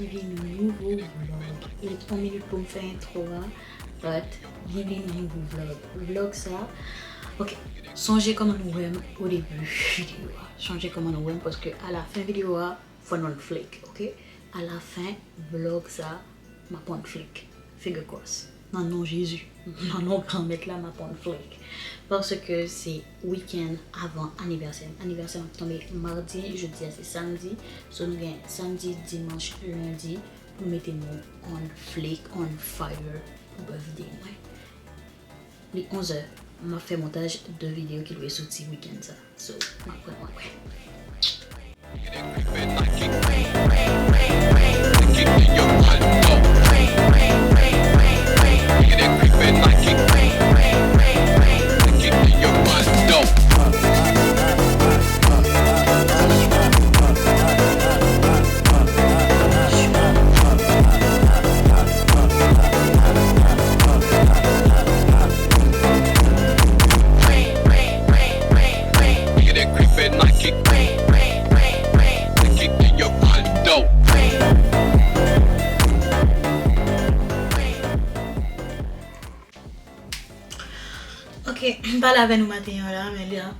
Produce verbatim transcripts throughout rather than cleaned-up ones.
Bienvenue nouvo vlog. E yon minit pou m fè entro a, but bienvenue nouvo vlog. Vlog sa, ok. Sonje kòman nou wè m o debi videyo a. Sonje kòman nou wè m, paske a la fen videyo a, fò n on flick, ok? A la fen vlog sa, m ap on flick. Finger cross. Nan non Jezi, nan non Granmèt la, m ap on flick. Paske se wikenn avan anivèsè m. Anivèsè m ap tonbe madi, jodi a se samdi. So nou gen samdi, dimanch, lendi pou mete nou on flick, on fire pou birthday mwen. Li onzè, m ap fè montaj de videyo ki dwe soti wikenn sa. So, m ap pran w apre. Ok, m pale avè nou maten an la, men li an.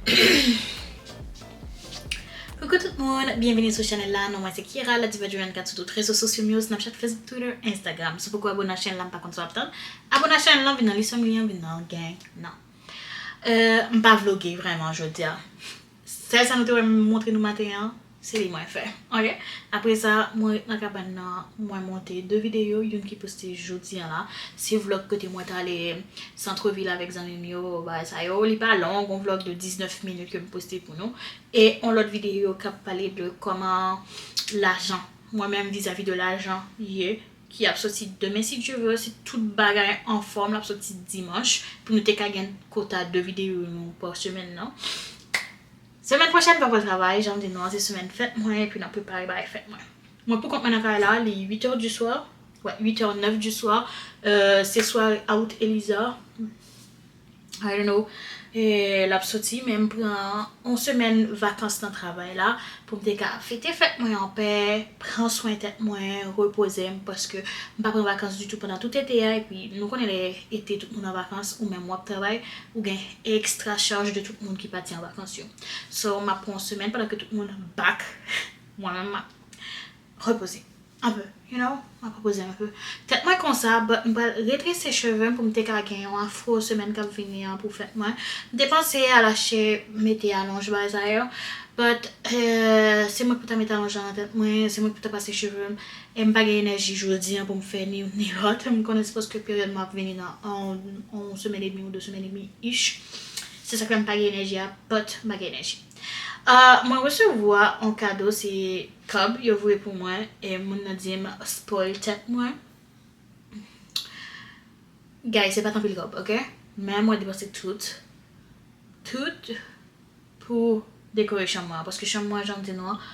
Coucou tout moun, byenveni sou chanèl la. Non mwen se Kiera, la diva du vennkat sou tout rezo sosyo m yo, Snapchat, Facebook, Twitter, Instagram. Si w poko abone a chanèl la, m pa konn sa w ap tann. Abone a chanèl la, vin nan lise fanmi an, vin nan gang nan. Euh, m pa vloge vrèman jodi a. Sèl sa nou te wè m montre nou maten an, se li mwen fè. Ok? Apre sa, mwen ret nan kabann nan, mwen monte de videyo, youn ki poste jodi an la. Se vlog kote mwen t ale santrevil avèk zanmi m yo, bagay sa yo. Li pa long, yon vlog de diznèf minit ke m poste pou nou. E yon lòt videyo k ap pale de kòman lajan, mwen menm vizavi de lajan ye, ki ap soti demen si Dye vle, si tout bagay anfòm, l ap soti dimanch, pou nou te ka gen kota de videyo nou pa semèn nan. Semèn pwochèn, m pa pral travay, jan m di nou an, se semèn fèt mwen, epi n ap prepare bagay fèt mwen. Mwen poukont mwen nan kay la, li uit è di swa, wè, uit è nèf di swa, euh, se sware Out Eliza. I don't know, e, l ap soti, men m pran yon semèn vakans nan travay la pou m te ka fete fèt mwen anpè, pran swen tèt mwen, repoze m, paske m pa pran vakans ditou pandan tout ete a, epi nou konnen lè ete tout moun an vakans, ou menm w ap travay, ou gen ekstra chaj de tout moun ki pati an vakans yo. So, m ap pran yon semèn pandan ke tout moun back, mwen menm m ap repoze. Anpè, you know, m ap repoze m anpè. Tèt mwen konsa, but m pral retrese cheve m pou m te ka gen yon afro semèn k ap vini an pou fèt mwen. M te panse al achte, mete alonj bagay sa yo, but, euh, se mwen ki pou ta mete alonj lan nan tèt mwen, se mwen ki pou ta pase cheve m, e m pa gen enèji jodi an pou m fè ni youn ni lòt. M konnen se paske peryòd mwen ap vini nan yon, yon semèn edmi ou de semèn edmi ish. Se sa k fè m pa gen enèji a, but m pa gen enèji. Ah, mwen resevwa yon kado, se kòb yo voye pou mwen, e moun nan di m spoil tèt mwen. Guys, se pa t anpil kòb, ok? Men mwen depanse tout, tout pou dekore chanm mwen, paske chanm mwen, jan m di nou an,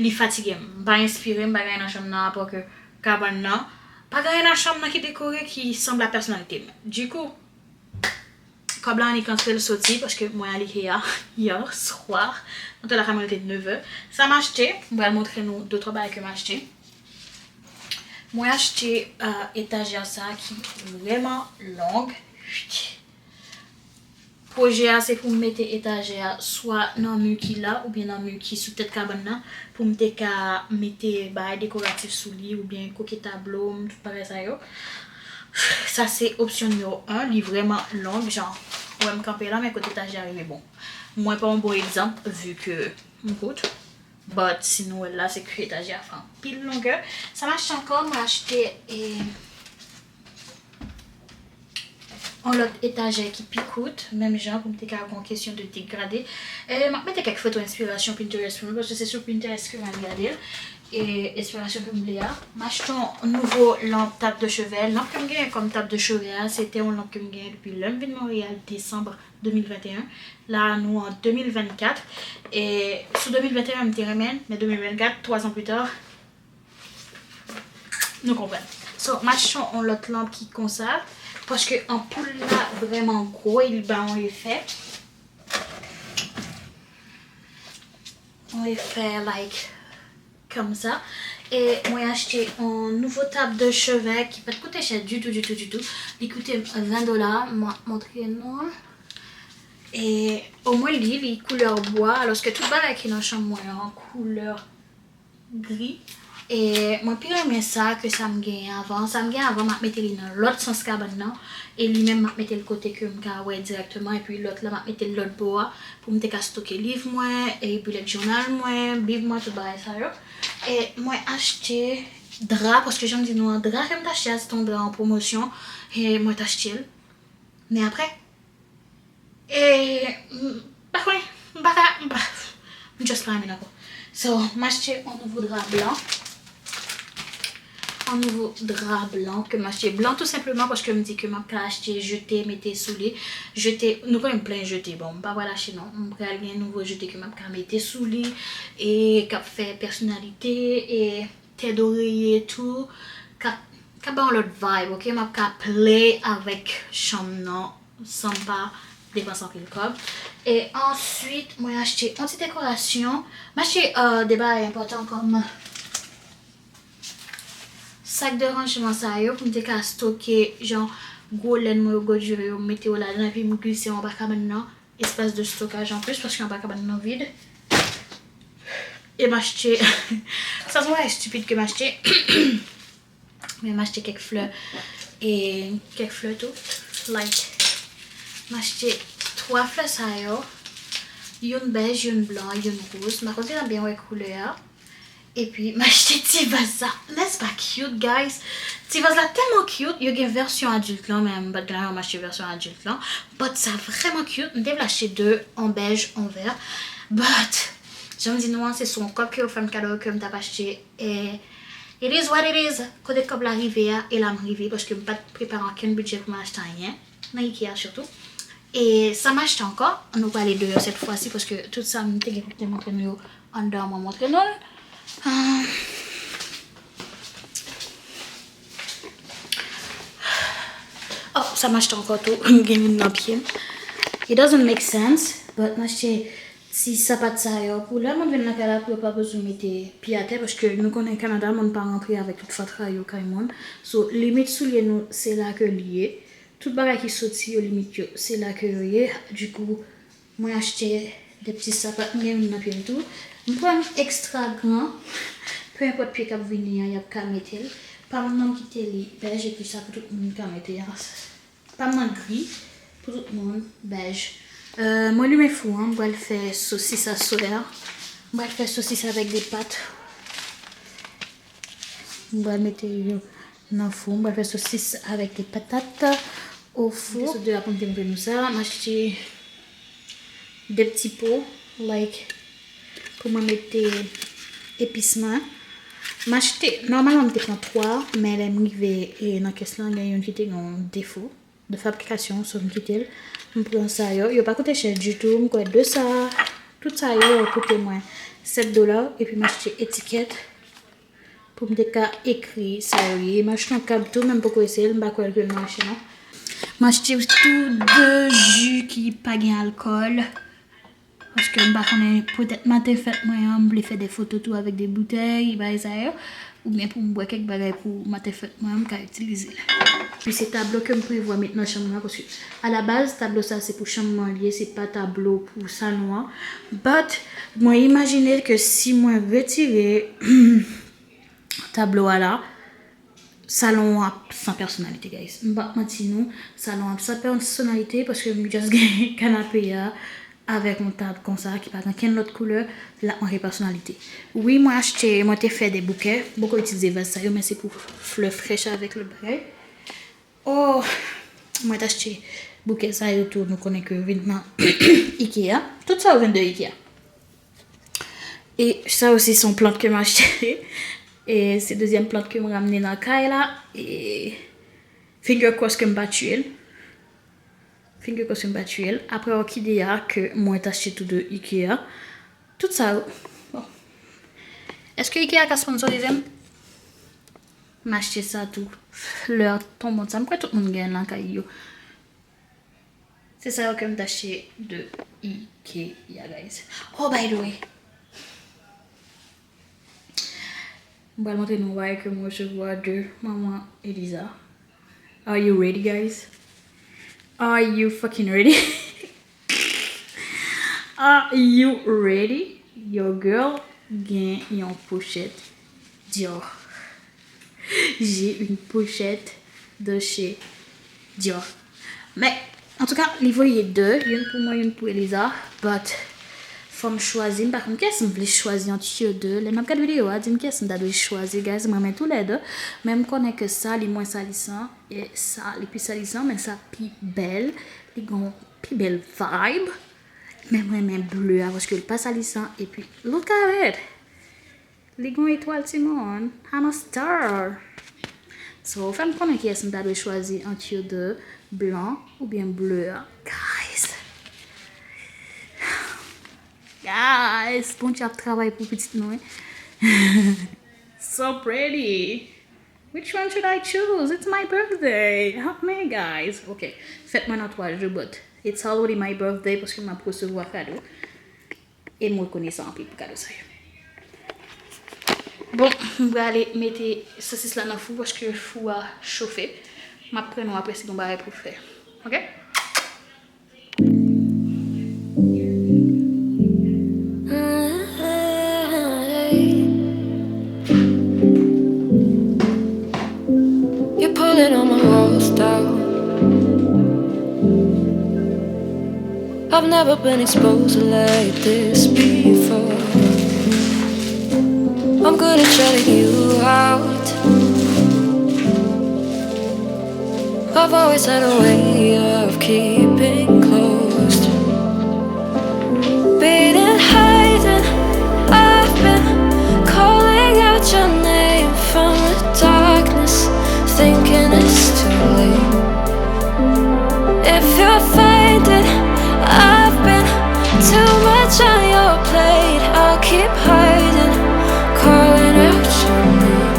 li fatige m. M pa enspire, m pa gen nan chanm nan, apa ke kabann nan. Pa gen nan chanm nan ki dekore, ki sanble a pèsonalite m. Dikou, kòb la annik antre l soti, paske mwen al Ikea yè swa. Antre lakay mwen, li te nevè. Sa m achte, m pral montre nou de twa bagay ke m achte. Mwen achte, euh, etajè sa ki vrèman long. Pwojè a se pou m mete etajè a swa nan mi ki la oubyen nan mi ki sou tèt kabann nan, pou m te ka mete bagay dekoratif sou li oubyen koke tablo m, tout bagay sa yo. Sa se opsyon nimewo en, li vrèman long, jan, ou wè m kanpe la, men kote etajè a rive bon. Mwen pa yon bon egzanp, vi ke m kout, but si nou wè l la, se ke etajè a fè anpil longè. Sa m achte ankò, mwen achte, e, yon lòt etajè ki pi kout, menm jan pou m te ka gen yon kesyon de degrade. E, m ap mete kèk foto enspirasyon Pinterest pou nou, paske se sou Pinterest ke m al gade l. E, enspirasyon ke m vle a. M achte yon nouvo lanp tab de chevet. Lanp ke m genyen kòm tab de chevet a, se te yon lanp ke m genyen depi lè m vin Monreyal, desanm de mil venteyen. La, nou an de mil vennkat. E, sou de mil venteyen, m te renmen l, men de mil vennkat, twa zan pli ta, nou konprann. So, m achte yon lòt lanp ki konsa, paske anpoul la vrèman gwo, e li ba yon efè. Yon efè, like, konsa. E mwen achte yon nouvo tab de cheve ki pa t koute chè ditou, ditou, ditou. Li koute ven dola, m ap montre nou. E omwen li, li koulè bwa, alòske tout bagay ki nan chanm mwen an koulè gri. E mwen pi renmen sa ke sa m genyen avan. Sa m genyen avan, m ap mete li nan lòt sans kabann nan. E li menm, m ap mete l kote ke m ka wè dirèkteman. Epi lòt la, m ap mete l lòt bò a pou m te ka stoke liv mwen, e bilèt jounal mwen, bib mwen, tout bagay sa yo. E mwen achte dra, paske jan m di nou an, dra ke m t achte a, se te yon dra an pwomosyon. E mwen t achte l. Men apre, e, m pa konnen, m pa ka, m pa, m just pa renmen l ankò. So, m achte yon nouvo dra blan. Yon nouvo dra blan ke m achte blan tou senpleman paske m di ke m ap ka achte jete, mete sou li. Jete, nou konnen m plen jete. Bon, m pa pral achte non. M pral gen nouvo jete ke m ap ka mete sou li e k ap fè pèsonalite e tèt oreye tou, k ap, k ap ba yon lòt vibe, oke? M ap ka play avèk chanm nan san m pa depanse anpil kòb. E answit, mwen achte yon ti dekorasyon. M achte, euh, de bagay enpòtan kòm sak de ranjman sa yo pou m te ka stoke, jan, gwo lèn mwen yo, gwo dure yo, m mete yo ladan epi m glise yo anba kabann nan. Espas de stokaj anplis, paske anba kabann nan vid. E m achte, sa se yon bagay estipid ke m achte. Men m achte kèk flè, e kèk flè tou. Like, m achte twa flè sa yo. Youn bèj, youn blan, youn wouz. M pa konn si n ap byen wè koulè a. Epi, m achte ti vaz sa. N'est-ce pas cute, guys? Ti vaz la tèlman cute. Yo gen vèsyon adilt lan, men m pa t gen lajan m achte vèsyon adilt lan. But sa vrèman cute. M te vle achte de, yon bèj, yon vè. But, jan m di nou an, se sou yon kòb ke yo fè m kado ke m t ap achte. E it is what it is. Kote kòb la rive a, e la m rive, paske m pa t prepare okenn bidjè pou m achte anyen. Nan Ikea sitou. E sa m achte ankò, nou prale deyò sèt fwa si, paske tout sa m te gen pou m te montre nou yo anndan an, mwen montre nou l. Ah. Oh, sa m achte ankò tou, m gen youn nan pye m. It doesn't make sense, but m achte ti sapat sa yo pou lè moun vin nan kay la, pou yo pa bezwen mete pye atè, paske nou konnen Kanada, moun pa rantre avèk tout fatra yo kay moun. So, limit soulye nou, se la ke li ye. Tout bagay ki soti yo, limit yo, se la ke yo ye. Dikou, mwen achte de ti sapat, m gen youn nan pye m tou. M pran ekstra gran, pe enpòt pye k ap vini an, y ap ka mete l. Pa m nan m kite li bèj, epi sa pou tout moun ka mete a. Pa m nan gri, pou tout moun, bèj. Euh, mwen limen fou an, m pral fè sosis aswè a. M pral fè sosis avèk de pat. M pral mete yo nan fou. M pral fè sosis avèk de patat o fou. M te sot deyò pou m te montre nou sa. M achte de ti po, like, pou mwen mete epis mwen. M achte, nòmalman m te pran twa, men lè m rive, e, nan kès lan, gen youn ki te gen yon defo de fabrikasyon, so m kite l. M pran sa yo. Yo pa koute chè ditou. M kwè de sa, tout sa yo, yo koute mwen sèt dola. Epi m achte etikèt pou m te ka ekri sa yo ye. M achte yon kab tou, men m poko eseye l, m pa kwè l ke l mache non. M achte tou de ji ki pa gen alkòl. Paske m pa konnen, poutèt maten fèt mwen an, m vle fè de foto tou avèk de boutèy, bagay sa yo. Oubyen pou m bwè kèk bagay pou maten fèt mwen an, m ka itilize l. Epi se tablo ke m prevwa met nan chanm nan, paske alabaz, tablo sa se pou chanm mwen li ye, se pa tablo pou salon an. But, mwen imajine ke si mwen retire tablo a la, salon an ap san pèsonalite, guys. M p ap manti nou, salon an ap san pèsonalite paske m just gen kanape a avèk yon tab konsa ki pa gen kenn lòt koulè, l ap manke pèsonalite. Wi, mwen achte, mwen te fè de boukè, m poko itilize vaz sa yo, men se pou flè frèch avèk lòt bagay. Oh, mwen t achte boukè sa yo tou, nou konnen ke yo vin nan Ikea. Tout sa yo vin de Ikea. E sa osi se yon plant ke m achte. E se dezyèm plant ke m ramne nan kay la. E finger cross ke m pa tiye l. Finger cross ke m pa tiye l. Apre òkide a ke mwen t achte tou de Ikea. Tout sa yo. Bon. Èske Ikea ka sponsorize m? M achte sa tou. Flè tonbon sa. M kwè tout moun gen lakay yo. Se sa yo ke m t achte de Ikea, guys. Oh, by the way. Mwen pral montre nou yon bagay ke mwen resevwa de manman Eliza. Are you ready, guys? Are you fucking ready? Are you ready? Your girl gen yon pochèt Dior. J'ai une pochette de chez Dior. Men, antouka, li voye de, youn pou mwen, youn pou Eliza. But, fò m chwazi, m pa konn kiyès m vle chwazi ant yo de. Lè n ap gad videyo a, di m kiyès m ta dwe chwazi, guys. M renmen toulède. Men m konnen ke sa, li mwens salisan. E sa, li pi salisan, men sa pi bèl. Li gon pi bèl vibe. Men m renmen ble a, paske l pa salisan. Epi, look at it! Li gon etwal timoun. I'm a star. So, fè m konnen kiyès m ta dwe chwazi ant yo de, blan oubyen ble a. Guys. Guys, Bondye ap travay pou pitit nou, wi. So pretty. Which one should I choose? It's my birthday. Help me, guys. Ok. Fèt mwen nan twa jou, but it's already my birthday paske m ap resevwa kado. E m rekonesan anpil pou kado sa yo. Bon, m prale mete sosis la nan fou paske fou a chofe. M ap pran nou apre si gen bagay pou fè. Ok? You're pulling all my walls down. I've never been exposed like this before. I'm good at shutting you out. I've always had a way of keeping close. Been in hiding, I've been calling out your name from the darkness, thinking it's too late. If you're finding I've been too much on your plate, I'll keep hiding, calling out your name,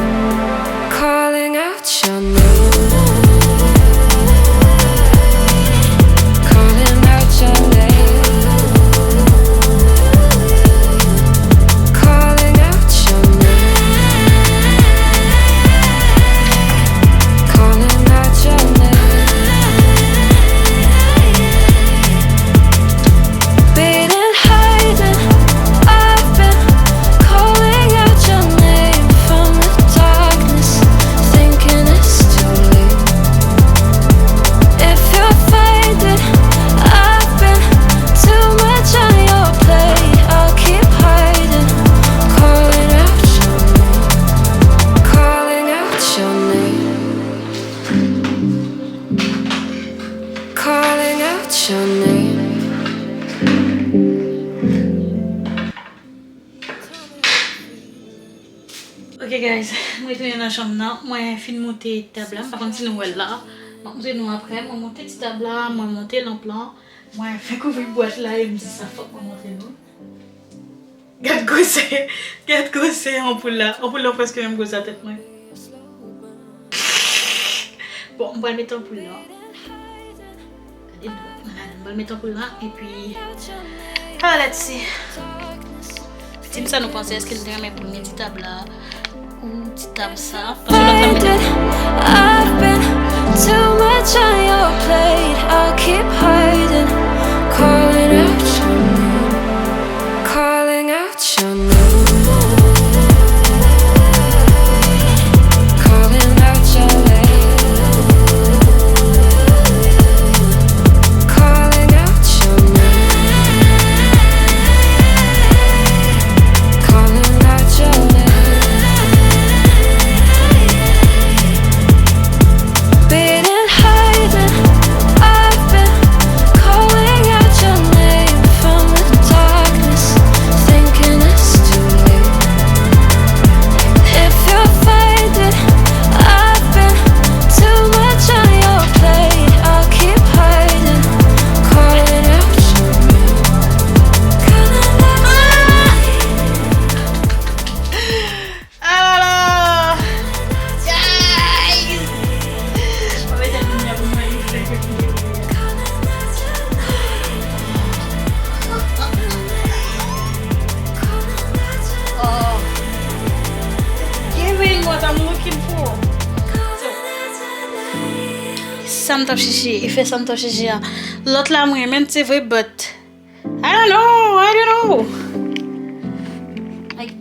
calling out your name, calling out your name, calling out your name, calling out your name. Been in hiding, I've been calling out your name from the darkness, thinking it's too late. If you're finding I've been too much on your plate, I'll keep hiding, calling out your name, calling out your name, calling out your name. Ok, guys, mwen retounen nan chanm nan. Mwen fin moute tab la. M pa konn si nou wè l la. M ap montre nou apre. Mwen monte ti tab la, mwen monte lanp lan. Mwen fenk ouvri bwat la e m di sa fòk mwen montre nou. Gad gwosè, gad gwosè anpoul la. Anpoul la prèske menm gwosè tèt mwen. Bon, m pral mete anpoul la. Gade dwèt mwen ladan. M pral mete anpoul la, epi, ah, let's see. Di m sa nou panse, èske nou te renmen pou m mete tab la ou ti tab sa? Paske lòt la m mete. I've been too much on your plate. I'll keep hiding, calling out your name, calling out your name, calling out your name, calling out your name, calling out your name. Been in hiding, I've been Sa m t ap chèche, efè sa m t ap chèche a. Lòt la mwen renmen l, se vre, but I don't know, I don't know. Like,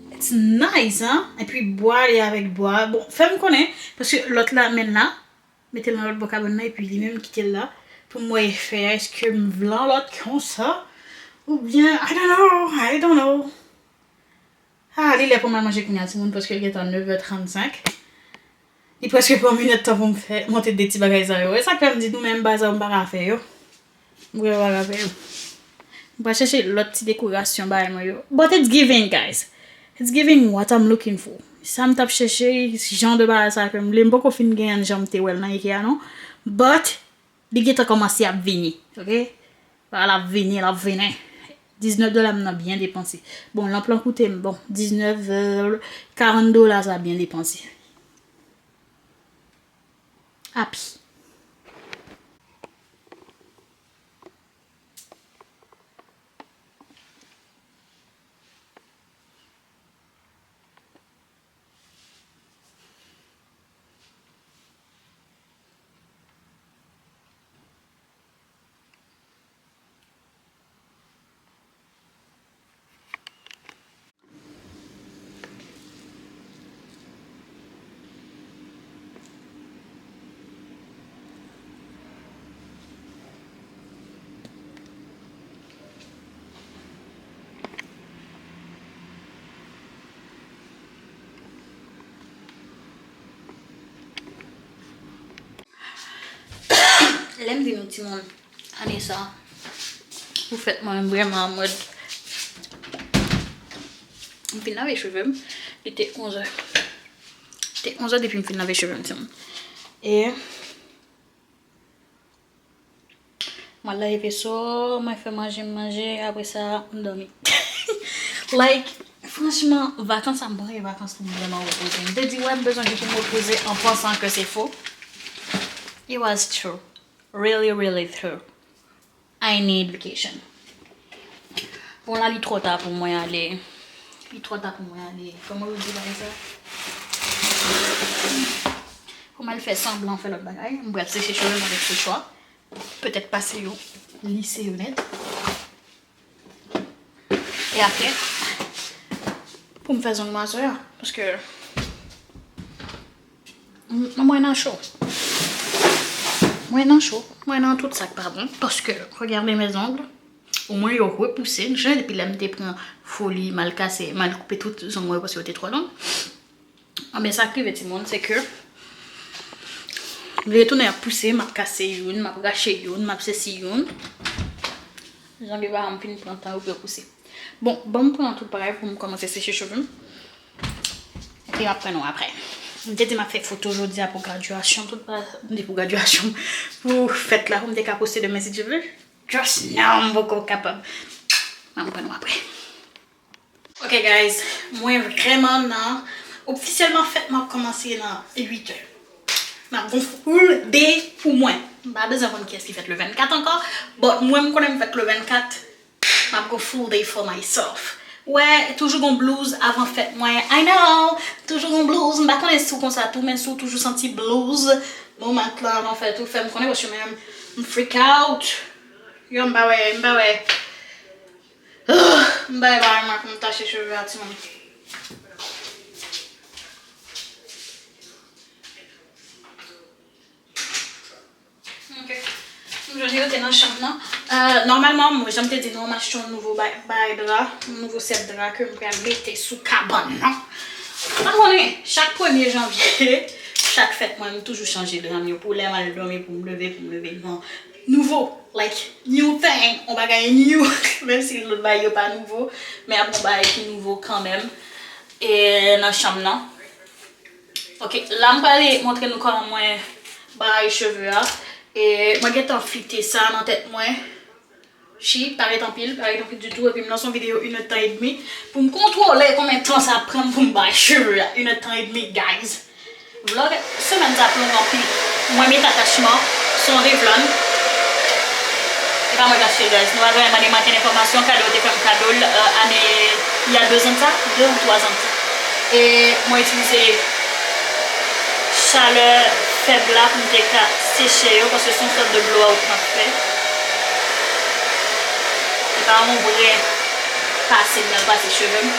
it's nice, hein? Epi bwa, li avèk bwa. Bon, fè m konnen, paske lòt la, men la, mete l nan lòt bò kabann nan, epi li menm kite l la. Pou m wè efè a, èske m vle yon lòt konsa? Oubyen, I don't know, I don't know. Ah, li lè pou m al manje kounye a, timoun, paske l gentan nèf è trannsenk. Li prèske pran m inèdtan pou m fè, monte de ti bagay sa yo. E sa k fè m di nou menm bagay sa yo, m pa ka fè yo. M vrèman pa ka fè yo. M pral chèche lòt ti dekorasyon bagay mwen yo. But it's giving, guys. It's giving what I'm looking for. Sa m t ap chèche, jan de bagay sa ke m vle. M poko fin genyen l jan m te wè l nan Ikea, non. But, li gentan kòmanse ap vini, oke? Bagay la ap vini, l ap vini. Diznèf dola m nan byen depanse. Bon, lanp lan koute m, bon, diznèf, euh, karant dola sa byen depanse. Api. Lè m di nou timoun, ane sa, pou fèt mwen, m vrèman an mòd. M fin lave cheve m, li te onzè. Li te onzè depi m fin lave cheve m, timoun. E mwen lave veso, mwen fè manje, m manje, apre sa, m dòmi. Like, franchman, vakans sa m pran, e vakans pou m vrèman repoze. M te di, wè, m bezwen jou pou m repoze an pansan ke se fo. It was true. Really, really true. I need vacation. Bon, la, li twò ta pou mwen ale. Li twò ta pou mwen ale. Kòman yo di bagay sa? Pou m al fè sanblan fè lòt bagay. M pral seche cheve m avèk sechwa. Petèt pase yo, lise yo nèt. E apre, pou m fè zong mwen aswè a, paske m, mwen nan cho. Mwen nan cho. Mwen nan tout sa k pa bon, paske, regardez mes ongles, omwen yo repouse, jan depi lè m te pran foli, m al kase, m al koupe tout zong mwen yo paske yo te twò long. Anben, sa k rive, timoun, se ke li retounen ap pouse, m ap kase youn, m ap rache youn, m ap sesi youn. Jan de bagay m fin pran tan yo pou yo pouse. Bon, ban m pran tout bagay pou m kòmanse seche cheve m. Epi m ap pran nou apre. M te di m ap fè foto jodi a pou gradyasyon, tout bagay, m di pou gradyasyon, pou fèt la, pou m te ka poste demen si Dye vle. Just now, m poko kapab. Ban m pran nou apre. Ok, guys, mwen vrèman nan, ofisyèlman fèt mwen ap kòmanse nan uit è. M ap gon full day pou mwen. M pa bezwen konn kiyès ki fèt le vennkat ankò, but mwen m konnen m fèt le vennkat, m ap gon full day for myself. Wè, toujou gon blues avan fèt mwen. I know, toujou gon blues. M pa konnen si w konsa tou, men si w toujou santi blues moman lan avan fèt ou, fè m konnen, paske mwen menm, m freak out. Yo, m pa wè, m pa wè. M bay bagay mwen pou m tache cheve a, timoun. Ok. M jwenn yo te nan chanm nan. Euh, nòmalman, mwen, jan m te di nou, m achte yon nouvo bay, bay dra, yon nouvo sèt dra ke m pral mete sou kabann nan. Pa konnen, chak premye janvye, chak fèt mwen, m toujou chanje dra m yo pou lè m al dòmi, pou m leve, pou m leve nan nouvo, like, new thing, on bagay new, menm si lòt bagay yo pa nouvo, men ap on bagay ki nouvo kanmenm, e nan chanm nan. Ok, la m prale montre nou kòman mwen bay cheve a, e mwen gentan fite sa nan tèt mwen. Chi, pa ret anpil, pa ret anpil ditou, epi m lanse yon videyo inèdtan edmi pou m kontwole konbyen tan sa ap pran m pou m bay cheve a. Inèdtan edmi, guys. Vlog semèn sa ap long anpil. Mwen met atachman, se yon Revlon. E pa mwen k achte l, guys. Nou pa bezwen mande m ankenn enfòmasyon, kado yo te fè m kado l, euh, ane, il y a deux ans de ça, de ou twa zan de sa. E mwen itilize chalè Fèb la pou m te ka seche yo, paske se yon sòt de blowout m ap fè. Se pa yon vrè pase m pral pase cheve m.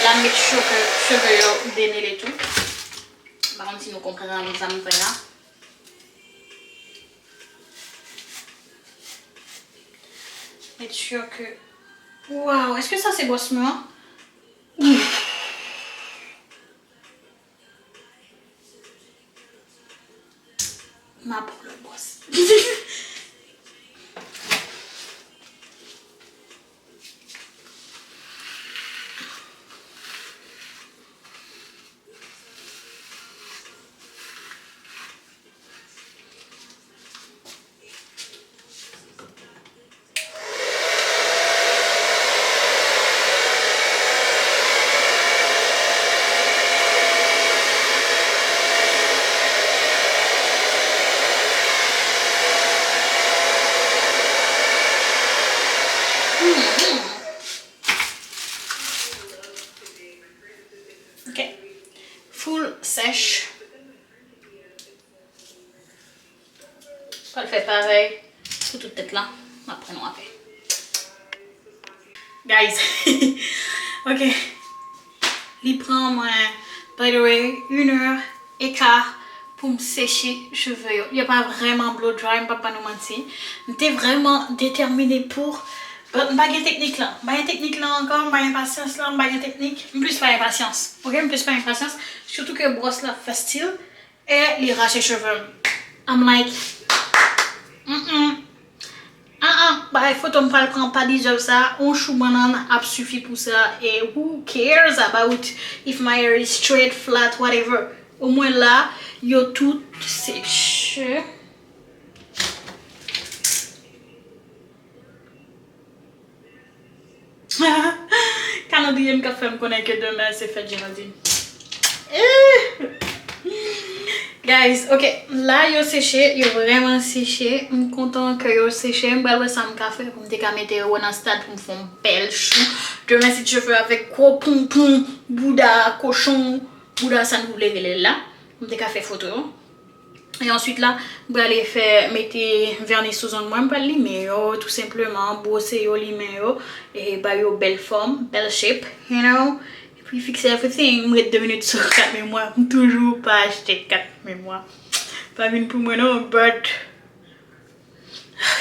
La m make sure ke cheve yo demele tou. M pa konn si nou konprann sa m fè a. Make sure ke, waw, èske sa se bwòs mwen an? M ap pran lòt bwòs. Ok. Full sèch. Pral fè parèy pou tout tèt la. M ap pran yon apèl. Guys. Ok. Li pran mwen, by the way, inè eka pou m seche cheve yo. Yo pa vrèman blow dry, m p ap ba nou manti. M te vrèman detèmine pou, but m pa gen teknik lan. M pa gen teknik lan ankò, m pa gen pasyans lan, m pa gen teknik. M plis pa gen pasyans. Ok, m plis pa gen pasyans. Sitou ke bwòs la fè stil. E li rache cheve m. I'm like, mm-mm. Ah, ah, bay foto m pral pran pa deserve sa. Yon chou bannann ap sifi pou sa. E who cares about if my hair is straight, flat, whatever. Omwen la, yo tout seche. Kalandriye m k ap fè m konnen ke demen se fèt Géraldine. Eh! Guys, ok, la yo seche, yo vrèman seche. M kontan ke yo seche. M pral wè sa m ka fè pou m te ka mete yo nan stad pou m fè yon bèl chou. Demen, si Dye vle, avèk gwo ponpon, bouda kochon, bouda sa nou vle rele l la, pou m te ka fè foto yo. E answit la, m prale fè, mete vèni sou zong mwen, m pral limen yo, tou senpleman, bwose yo, limen yo, e ba yo bèl fòm, bèl shape, you know, epi fix everything. M ret de minit sou kat memwa, m toujou pa achte kat memwa. Pa vin pou mwen non, but,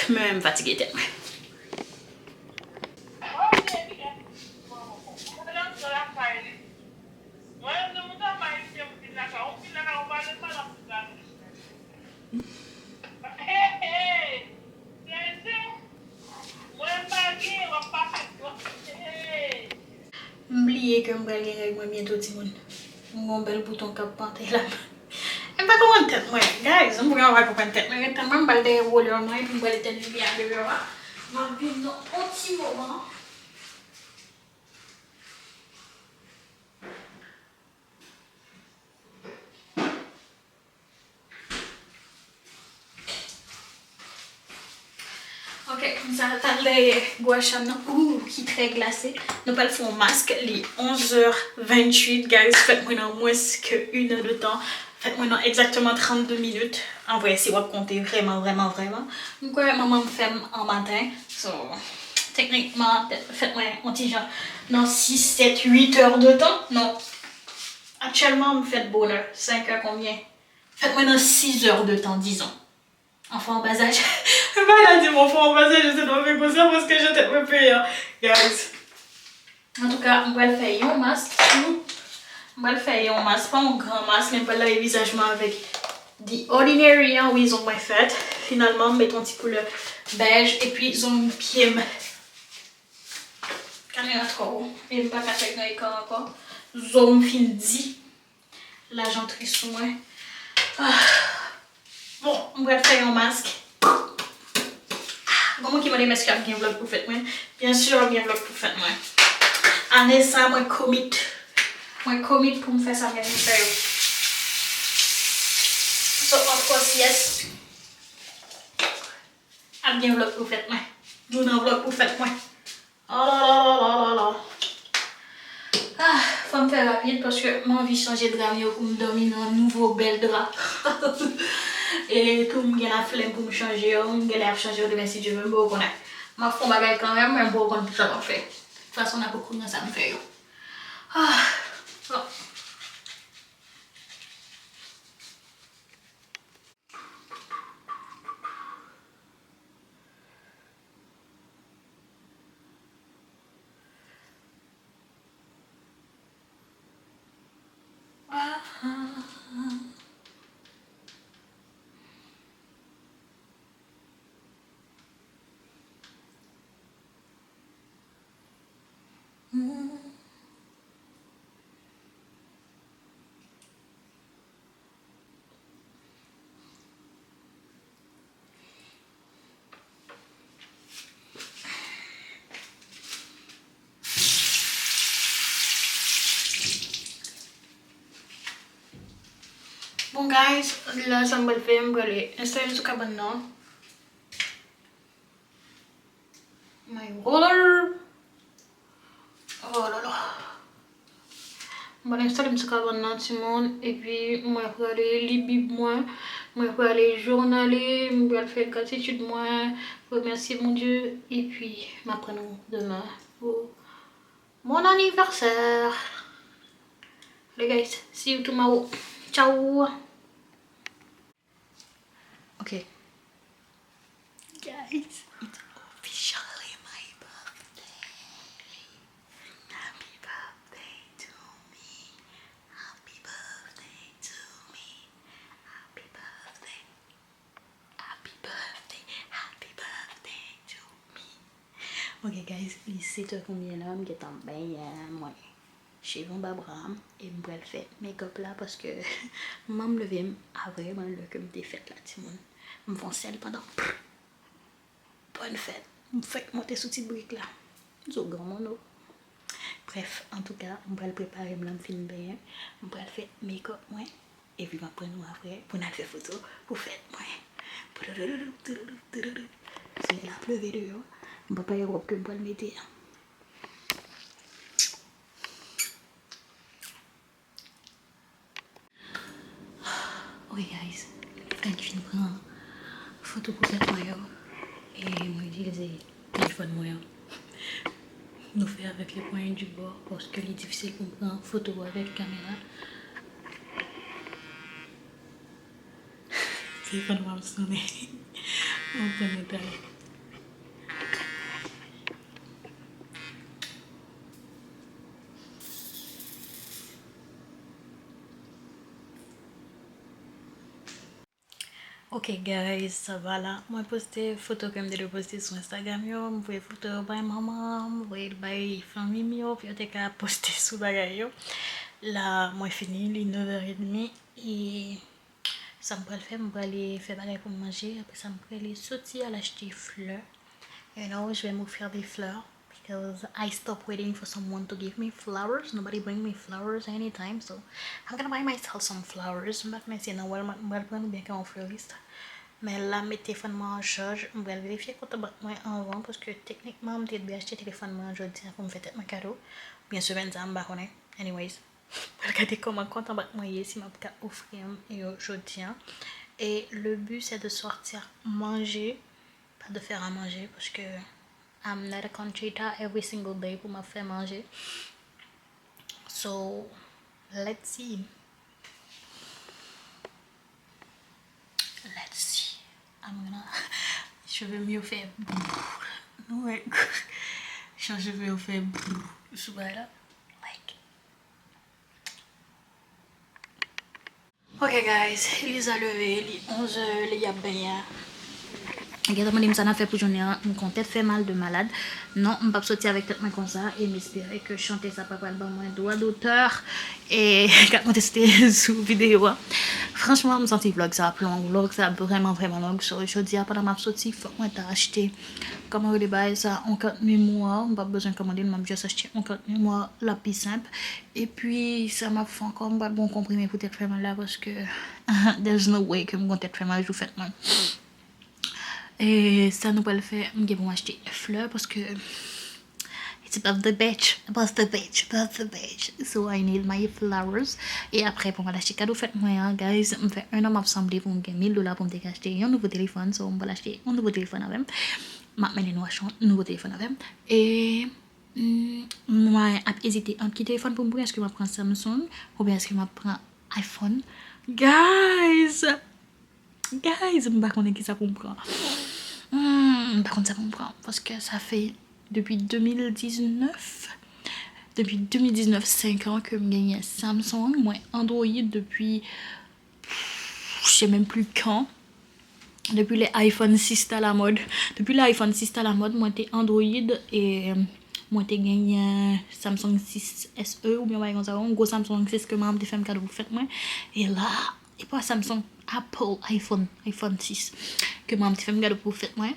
men m fatige tèt mwen. Mwen menm, nan mouton pa eseye pou vin lakay ou, vin lakay ou pa menm pa nan pou gade. Hey, hey! Sezi! Mwen pa gen, w ap pase twòp. Hey! M bliye ke m pral gen règ mwen byento, timoun. M gon bèl bouton k ap pante la. M pa konprann tèt mwen. Guys, m vrèman pa konprann tèt mwen. Ret tann mwen, m pral dèyè wòlè mwen, epi m pral etèn limyè a deyò a. M ap vin nan yon ti moman. Ok, konsa, talè gwa chanm nan, ooh, ki trè glase. Nou pral fè yon mask, li onz è vennuit, guys. Fèt mwen nan mwens ke inè de tan. Fèt mwen nan egzakteman trannde minit. An vrè, si w ap konte vrèman, vrèman, vrèman. M kwè manman m fè m an maten. So, teknikman, fèt mwen yon ti jan nan sis, sèt, uit è de tan. Non. Aktyèlman, m fèt bonè. Senk è konbyen? Fèt mwen nan sis è de tan, dizon. Anfan, an bazaj. M pa ka di m anfan, an bazaj, se nan men konsa, paske jan tèt mwen peye an. Guys. Antouka, m pral fè yon mask tou. M pral fè yon mask, pa yon gran mask, men m pral lave vizaj mwen avèk The Ordinary an. Wi, zong mwen fèt. Finalman, m met yon ti koulè bèj, epi zong pye m. Kamera twò wo. E m pa ka fè l nan ekran ankò. Zo m fin di. Laj antre sou mwen. Ah. Bon, m pral fè yon mask. Moun ki mande m èske ap gen vlog pou fèt mwen, byen si ap gen vlog pou fèt mwen. Ane sa mwen commit, mwen commit pou m fè sa m gen pou m fè yo. So of course yes, ap gen vlog pou fèt mwen. Nou nan vlog pou fèt mwen. Oh la la la la la la. Ah, fò m fè rapid paske m anvi chanje dra m yo pou m dòmi nan nouvo bèl dra. E tou m gen la flèm pou m chanje yo, m genlè ap chanje yo demen si Dye vle, m poko konnen. M ap fè yon bagay kanmenm, men m poko konn kisa m ap fè. Tout fason n ap konnen sa m fè yo. Ah, bon. Bon guys, la sa m pral fè, m pral enstale m sou kabann nan. My roller. Oh la la. Mwen enstale m sou kabann nan timoun, epi mwen prale li Bib mwen, mwen prale jounale, mwen pral fè gratitid mwen, remèsye Bondye, epi m ap pran nou demen pou mon anivèsè. Allez guys, see you tomorrow. Ciao. Okay. Guys, it's officially my birthday. Happy birthday to me. Happy birthday to me. Happy birthday. Happy birthday. Happy birthday to me. Ok guys, li sèt è konbyen la, m gentan benyen mwen. Cheve anba bra m, e m pral fè make up la paske manman m leve m a vrèman lè ke m te fèt la timoun. M fè yon sèl pandan. Bòn fèt. M fèk monte sou ti brik la. M di w granmoun o. Brèf, antouka, m pral prepare m la, m fin benyen. M pral fè make up mwen. Epi m ap pran nou apre pou n al fè foto pou fèt mwen. Solèy la ap leve deyò. M pa pa gen wòb ke m pral mete a. Ok guys, m fèk fin pran foto pou fèt mwen yo. E mwen itilize telefòn mwen an. Nou fè avèk le moyen du bord paske li difisil pou m pran foto avèk kamera. Telefòn mwen ap sonnen. Mwen pran nou talè. Ok guys, sa va la. Mwen poste foto ke m te dwe poste sou Instagram yo, m voye foto yo bay manman, m voye l bay fanmi m yo pou yo te ka poste sou bagay yo. La, mwen fini, li nevè edmi, e sa m pral fè, m prale fè bagay pou m manje, apre sa m prale soti al achte flè. You know, je vais m'offrir des fleurs because I stop waiting for someone to give me flowers. Nobody bring me flowers anytime, so I'm gonna buy myself some flowers. M pa konnen si nan Walmart m pral pran oubyen kay yon fleurist. Men la, m met telefòn mwen an chaj, m pral verifye kont an bank mwen anvan, paske teknikman m te dwe achte telefòn mwen an jodi a pou m fè tèt mwen kado, oubyen semèn sa a, m pa konnen. Anyways, m pral gade kòman kont an bank mwen ye, si m ap ka ofri m yo jodi a. E le but, c'est de sortir manger, pas de faire à manger, paske I'm not a conchita every single day pou m ap fè manje. So, let's see. Let's see. I'm gonna, cheve m yo fè brrr. Nou wè jan cheve yo fè brrr sou bagay la. Like, Ok guys, Eliza leve, li onzè, li ap benyen. Gentan mande m sa n ap fè pou jounen an, m gon tèt fè mal de malad. Non, m p ap soti avèk tèt mwen konsa, e m espere ke chantè sa pa pral ban mwen dwa dotè e k ap konteste sou videyo a. Franchman, m santi vlòg sa ap long, vlòg sa ap vrèman, vrèman long. So, jodi a, pandan m ap soti, fòk mwen ta achte, kòman rele bagay sa, yon kat memwa, m p ap bezwen kòmande l, m ap just achte yon kat memwa, l ap pi senp. Epi, sa m ap fè ankò, m pral gon konprime pou tèt fè mal la, paske there's no way ke m gon tèt fè mal jou fèt mwen. E sa nou pral fè, m gen pou m achte flè, paske it's about the bitch, about the bitch, about the bitch. So I need my flowers. E apre, pou m al achte kado fèt mwen an, guys, m fè en an m ap sanble pou m gen mil dola pou m te ka achte yon nouvo telefòn. So, m pral achte yon nouvo telefòn avè m. M ap mennen nou achte yon nouvo telefòn avè m. E mm, mwen ap ezite ant ki telefòn pou m pran. Èske m ap pran Samsung oubyen èske m ap pran iPhone? Guys! Guys, m pa konnen kisa pou m pran. Hmm, m pa konn sa pou m pran. Paske sa fè depi de mil diznèf, depi de mil diznèf, senk an ke m genyen Samsung. Mwen Android depi, je sais même plus quand. Depi lè iPhone sis t alamòd. Depi lè iPhone sis t alamòd, mwen te Android e mwen te genyen Samsung sis S E oubyen yon bagay konsa, yon gwo Samsung sis ke manman m te fè m kado pou fèt mwen. E la, e pa Samsung, Apple, iPhone, iPhone sis ke manman m te fè m kado pou fèt mwen.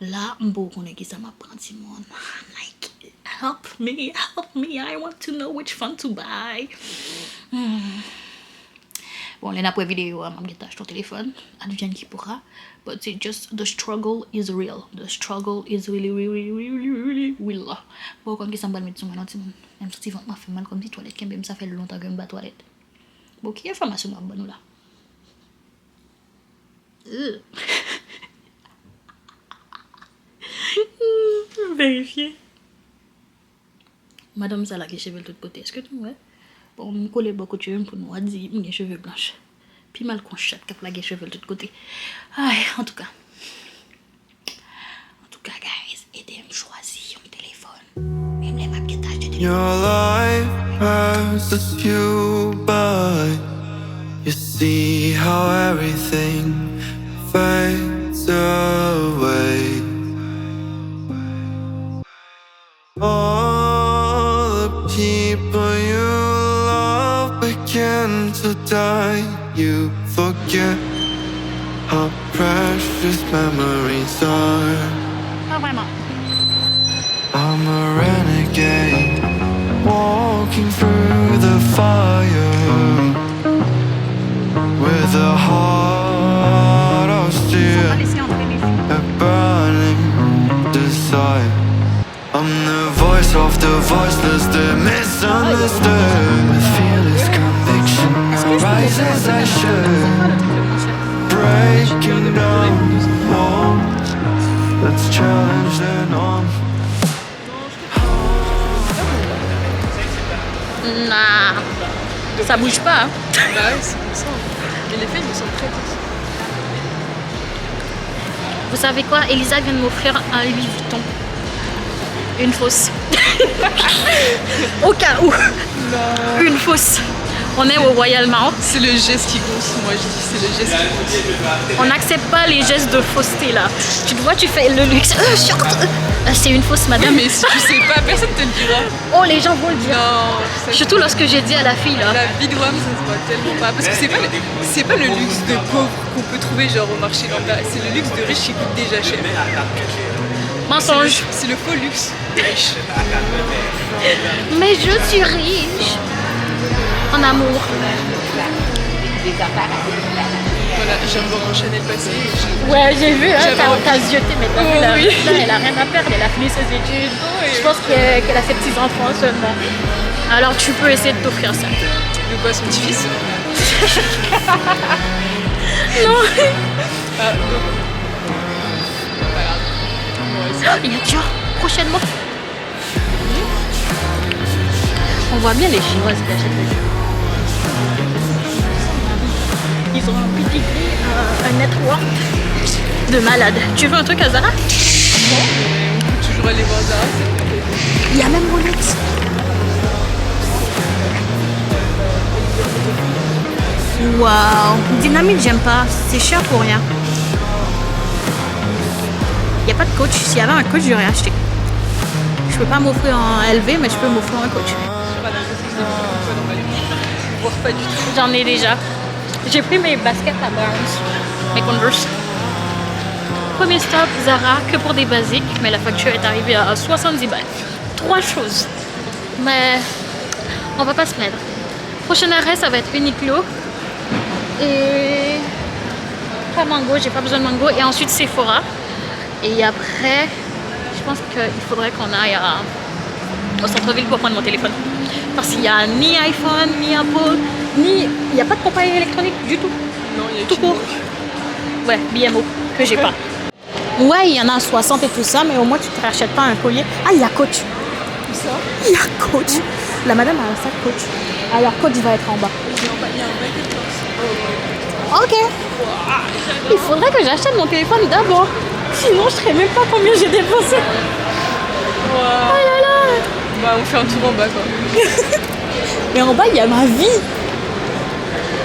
La, m poko konnen kisa m ap pran, timoun. Like, help me, help me, I want to know which phone to buy. Hmm. Bon, lè n ap wè videyo a, m ap gentan achte yon telefòn, advienne qui pourra. But c'est just, the struggle is real. The struggle is really, really, really, really, really real. Bon, konn kisa m pral met sou mwen non, timoun. Menm si ti vant mwen fè mal, kòmsi twalèt kenbe m, sa fè lontan ke m pa twalèt. Bon, ki enfòmasyon nou ap ban nou la? Ugh. Verifye. Madanm sa la gen cheve l tout kote. Èske nou wè? Bon, m kole bò kot cheve m pou nou a di m gen cheve blanch. Pi mal k yon chat k ap lage cheve l tout kote. Ay, antouka. Antouka, guys, ede m chwazi yon telefòn. Menm lè m ap gentan achte telefòn. Your life passes you by. You see how everything fades away. All the people you love begin to die. You forget how precious memories are. Pas vraiment. I'm a renegade, walking through the fire, with a heart of Faut steel, pas laisser entrer les filles. a burning desire. I'm the voice of the voiceless, the misunderstood. With fearless conviction rises as I should. Breaking down walls, let's challenge the norm. Nah, ça bouge pas. Bah ouais, c'est pour ça. Mais les filles, ils sont très douces. Vous savez quoi? Elisa vient de m'offrir un Louis Vuitton. Une fausse. Au cas où. Une fausse. On est au Royal Maroc. C'est le geste qui compte, moi je dis, c'est le geste qui compte. On n'accepte pas les gestes de fausseté là. Tu te vois, tu fais le luxe. Euh, short. Euh, c'est une fausse, Oui, madame. Mais si tu sais pas, personne te le dira. Oh, les gens vont le dire. Non, ça, Surtout lorsque j'ai dit à la fille là. La vie de Wam, ça se voit tellement pas. Parce que c'est pas, le- c'est pas le luxe de pauvre qu'on peut trouver genre au marché lambda. C'est le luxe de riche qui coûte déjà cher. Mensonge. C'est le faux luxe des riches. Mais je suis riche. En amour. Voilà, je viens de voir un Chanel passer. Et je- Ouais, j'ai vu, hein, J'avais t'as envie. T'as zioté, mais t'as Oh, vu la oui. Là, elle a rien à perdre, elle a fini ses études. Oh, oui. Je pense que- qu'elle a ses petits-enfants seulement. Alors tu peux essayer de t'offrir ça. De quoi, son petit-fils? Non. Ah, donc, pas grave. Bon, ouais, c'est- Il y a Dior, prochainement. On voit bien les Chinoises qui achètent le jeu. Ils ont un pedigree, euh, un network de malade. Tu veux un truc à Zara? On peut toujours aller voir Zara, c'est Il y a même Rolex. Waouh, Dynamite, j'aime pas. C'est cher pour rien. Il n'y a pas de coach. S'il y avait un coach, j'aurais acheté. Je peux pas m'offrir un L V, mais je peux m'offrir un coach. J'en ai déjà. J'ai pris mes baskets à Barnes, mes Converse. Premier stop, Zara, que pour des basiques, mais la facture est arrivée à soixante-dix balles. Trois choses. Mais on va pas se plaindre. Prochain arrêt, ça va être Uniqlo. Et pas Mango, j'ai pas besoin de Mango. Et ensuite, Sephora. Et après, je pense qu'il faudrait qu'on aille à- au centre-ville pour prendre mon téléphone. Parce qu'il y a ni iPhone, ni Apple, ni, il n'y a pas de compagnie électronique du tout. Non, il y a Tout court. Ouais, B M O, que j'ai pas. Ouais, il y en a soixante et tout ça, mais au moins tu te rachètes pas un collier. Ah, il y a Coach. Où ça? Il y a Coach. La madame a un sac Coach. Alors, Coach va être en bas. Il y a un ba- il y a un Michael Kors. Oh, ouais. Ok. Il faudrait que j'achète mon téléphone d'abord. Sinon, je ne saurais même pas combien j'ai dépensé. Waouh. Oh là là. Bah, on fait un tour en bas, quoi. Mais en bas, il y a ma vie.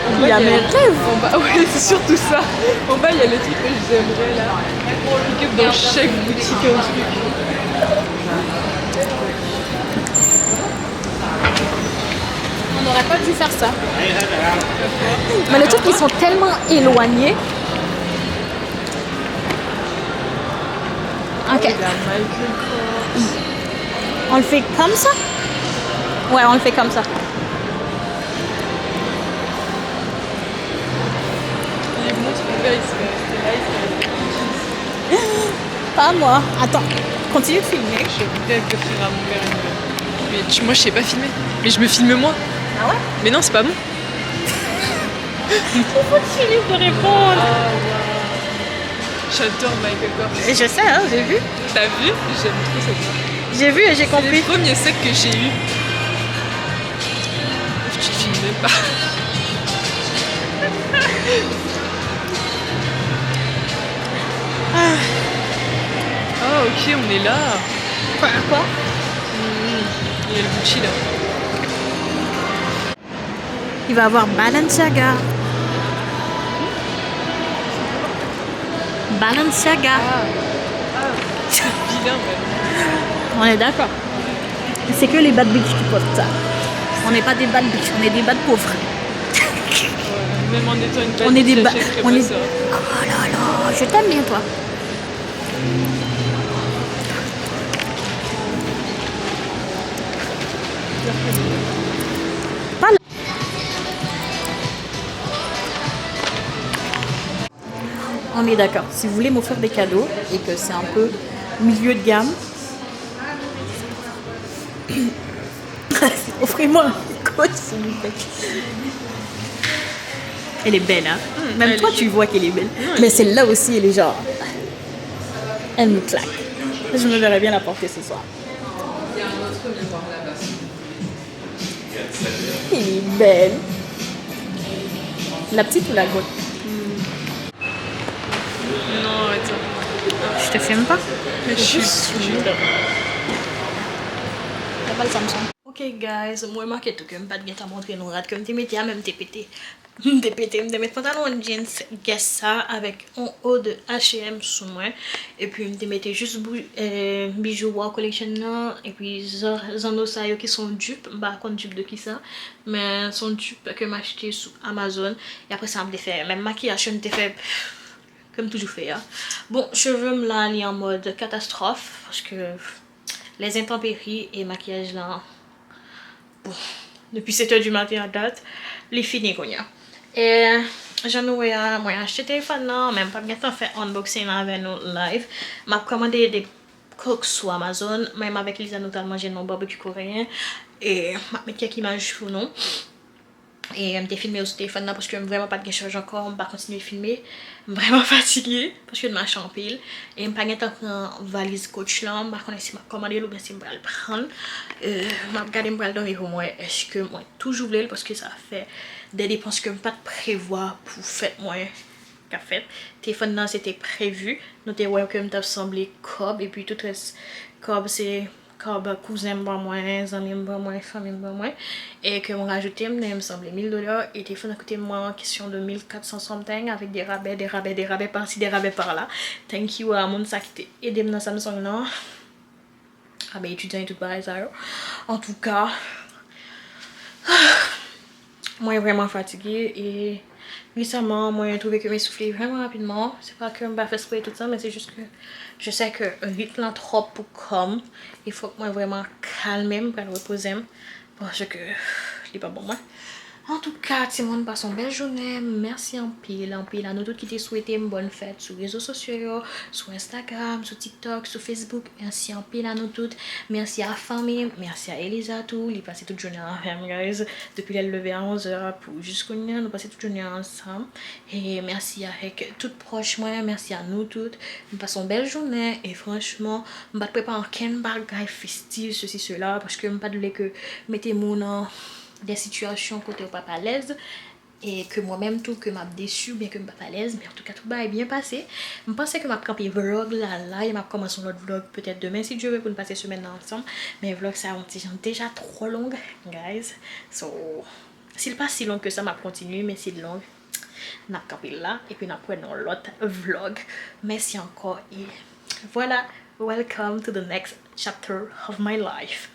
En bas, il y a mes rêves. En bas, ouais, c'est surtout ça. En bas, il y a le truc que j'aimerais, là. Pick up dans chaque boutique, un truc. On n'aurait pas dû faire ça. Mais le truc, ils sont tellement éloignés. Ok. On le fait comme ça? Ouais, on le fait comme ça. Les montres, mon père, il serait resté là, il serait resté. Pas moi. Attends, continue de filmer. Je voudrais offrir à mon père une montre. Mais tu- moi, je sais pas filmer. Mais je me filme moi. Ah ouais? Mais non, c'est pas bon. Il faut que tu finisses de répondre. J'adore Michael Kors. Je sais, hein, j'ai vu. T'as vu? J'aime trop cette marque. J'ai vu et j'ai compris. C'est les premiers sacs que j'ai eu. Tu filmes même pas. Ah. Ah, ok, on est là. Quoi, quoi? Hmm, il y a le Gucci là. Il va avoir Balenciaga. Balenciaga. On est d'accord. C'est que les bad bitches qui portent ça. On n'est pas des bad bitches, on est des bad pauvres. Même en étant une bad bitch, j'achèterais pas ça. On est des ba- on est- Oh là là, je t'aime bien, toi. On est d'accord. Si vous voulez m'offrir des cadeaux et que c'est un peu milieu de gamme, offrez-moi un coach, s'il vous plaît. Elle est belle, hein? Même toi, tu vois qu'elle est belle. Mais celle-là aussi, elle est genre, elle me claque. Je me verrais bien la porter ce soir. Li bèl. La petite ou la grande? Non, arrête ça. Je te filme pas. Mais je suis sûre. T'as pas le Samsung. Ok, guys, mwen remake tou ke m pa t gentan montre nou rad ke m te mete a, men m te pete. M te pete, m te met pantalon jeans guess sa avèk yon haut de H et M sou mwen. Epi m te mete jis bou- eh, bijou Wow Collection nan. Epi zan- zanno sa yo ki se yon dupe. M pa konn dupe de kisa. Men se yon dupe ke m achte sou Amazon. E apre sa, m te fè menm makiyaj ke m te fè, ke m toujou fè a. Bon, cheve m la, li an mòd katastwòf. Paske les intempéries e makiyaj lan Bon, depi sèt è di maten a dat, li fini kounye a. E jan nou wè a, mwen achte telefòn nan, men m p ap gentan fè unboxing lan avè nou live. M ap kòmande de cook sou Amazon, mwen menm avèk Liza nou t al manje nan yon barbecue koreyen. E m ap met kèk imaj pou nou. E m te filme yo sou telefòn nan paske m vrèman pa t gen chaj ankò, m pa kontinye filme. M vrèman fatige paske m mache anpil. E m pa gentan pran valiz Coach lan, m pa konnen si m ap kòmande l oubyen si m pral pran l. E, m ap gade, m pral dòmi pou m wè èske mwen toujou vle l paske sa fè de depans ke m pa t prevwa pou fèt mwen k ap fèt. Telefòn nan se te previ, nou te wè ke m t ap sanble kòb, epi tout rès kòb se kòb kouzen m ban mwen, zanmi m ban mwen, fanmi m ban mwen, e ke m rajoute m nan, m sanble mil dola, e telefòn nan koute mwen an kesyon de mil kat san something, avec des rabais, des rabais, des rabais par-ci, des rabais par-là. Thank you a moun sa ki te ede m nan Samsung nan. A ben, etidyan e tout bagay sa yo. Antouka, mwen vrèman fatige e resaman, mwen twouve ke m esoufle vrèman rapidman. Se pa ke m pa fè espre tout sa, men se jis ke je sais ke ritm lan twòp pou kò m. E fòk mwen vrèman kalme m, pral repoze m. Paske li pa bon mwen. Antouka, timoun, pase yon bèl jounen. Mèsi anpil, anpil a nou tout ki te swete m bòn fèt sou rezo sosyo yo, sou Instagram, sou TikTok, sou Facebook. Mèsi anpil a nou tout. Mèsi a fanmi m, mèsi a Eliza tou. Li pase tout jounen an avè m, guys. Depi lè l leve a onz è pou jis kounye a, nou pase tout jounen an ansanm. E mèsi avèk tout pwòch mwen, mèsi a nou tout. M pase yon bèl jounen e franchman, m pa t prepare ankenn bagay festiv, sesi, sela, paske m pa t vle ke mete moun an de sitiyasyon kote yo p ap alèz, e ke mwen menm tou, ke m ap desi oubyen ke m p ap alèz, men antouka, tout bagay byen pase. M panse ke m ap kanpe vlòg la la, e m ap kòmanse yon lòt vlòg petèt demen, si Dye vle, pou n pase semèn nan ansanm, men vlòg sa yon ti jan deja twò long, guys. So, si l pa si long ke sa, m ap kontinye, men si l long, n ap kanpe la, epi n ap wè nan lòt vlòg. Mèsi ankò, e vwala, welcome to the next chapter of my life.